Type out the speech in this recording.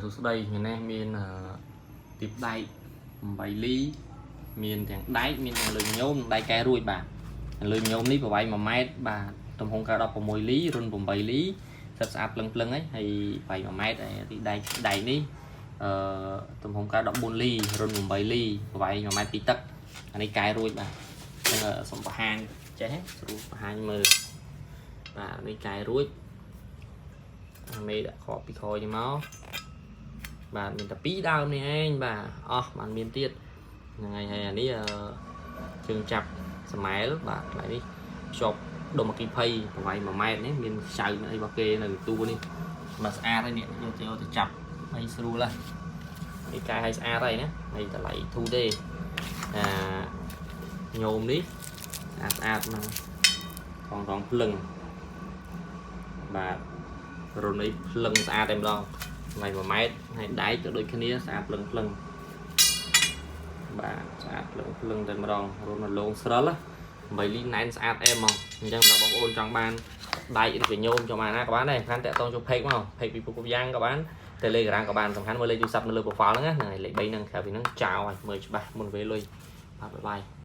សួស្តីថ្ងៃនេះមានអឺទីបដែក8លីមានទាំងដែកមានទាំងលើញោមនិងដែកកែរួចបាទលើញោមនេះប្រវែង1ម៉ែត្របាទទំហំកើ16លីរុន8លីសិតស្អាតភ្លឹងភ្លឹងហើយហើយប្រវែង1ម៉ែត្រហើយទីដែកដែកនេះអឺទំហំកើ14លីរុន8លីប្រវែង1ម៉ែត្រ2ទឹកអានេះកែរួចបាទអញ្ចឹងសូមបង្ហាញចេះស្រួលបង្ហាញមើលបាទនេះកែរួចអាមេដាក់ខកពីក្រោយនេះមក បាទមានតែពីរដើមនេះឯងបាទអស់បានមានទៀតហ្នឹងហើយហើយអានេះអឺជើងចាប់សមែលបាទកន្លែងនេះភ្ជាប់ដុំអគិភ័យប្រវែង1ម៉ែត្រនេះមានខ្ចៅមានអីរបស់គេនៅទូនេះមកស្អាតហើយនេះយកទៅយកទៅចាប់ហើយស្រួលហ៎នេះកែឲ្យស្អាតហើយណាហើយតម្លៃធូរទេអាញោមនេះស្អាតស្អាតហ្នឹងថងថងភ្លឹងបាទរុននេះភ្លឹងស្អាតតែម្ដង ថ្លៃ1ម៉ែត្រហើយដែកក៏ដូចគ្នាស្អាតភ្លឹងភ្លឹងបាទស្អាតភ្លឹងភ្លឹងតែម្ដងរុនមកលងស្រិល8លីណែនស្អាតអែមហ្មងអញ្ចឹងដល់បងប្អូនចង់បានដែកឬក៏ញោមចង់បានណាក៏បានដែរខាងតាក់តងចូល page មក page ពីពុកយ៉ាងក៏បាន Telegram ក៏បានសំខាន់មើលលេខទូរស័ព្ទនៅលើ profile ហ្នឹងណាហ្នឹងហើយលេខ3ហ្នឹងក្រៅពីហ្នឹងចោលហើយមើលច្បាស់មុនពេលលុយបាទ bye bye.